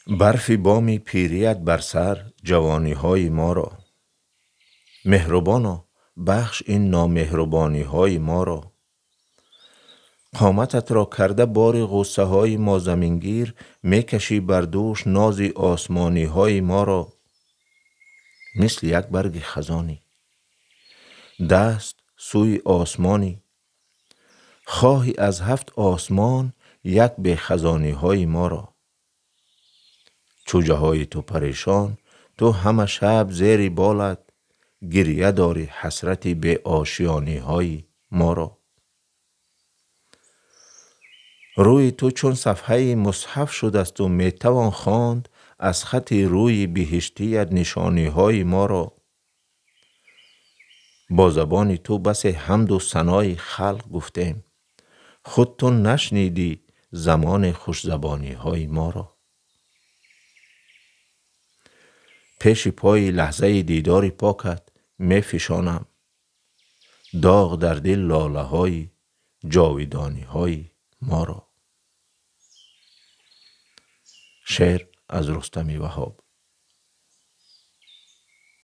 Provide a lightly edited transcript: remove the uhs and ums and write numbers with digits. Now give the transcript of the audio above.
Барфи боми пирият бар сар ҷавониҳои моро. Меҳрубоно, бахш ин номеҳрубониҳои моро. Қомататро карда бори ғуссаҳои мо замингир, мекашӣ бар дӯш нози осмониҳои моро. Мисли як барги хазонӣ, даст сӯи осмонӣ, хоҳӣ аз ҳафт осмон як бехазониҳои моро. Чӯҷаҳои ту парешон, ту ҳама шаб зери болат гиря дорӣ ҳасрати беошёниҳои моро. Рӯи ту чун сафҳаи мусҳаф шудасту метавон хонд аз хати рӯи биҳиштият нишониҳои моро. Бо забони ту басе ҳамду санои халқ гуфтем, худ ту нашнидӣ замони хушзабониҳои моро. Пеши пои лаҳзаи дидори покат мефишонам, доғ дар дил лолаҳои ҷовидониҳои моро. Шеър аз Рустами Ваҳҳоб.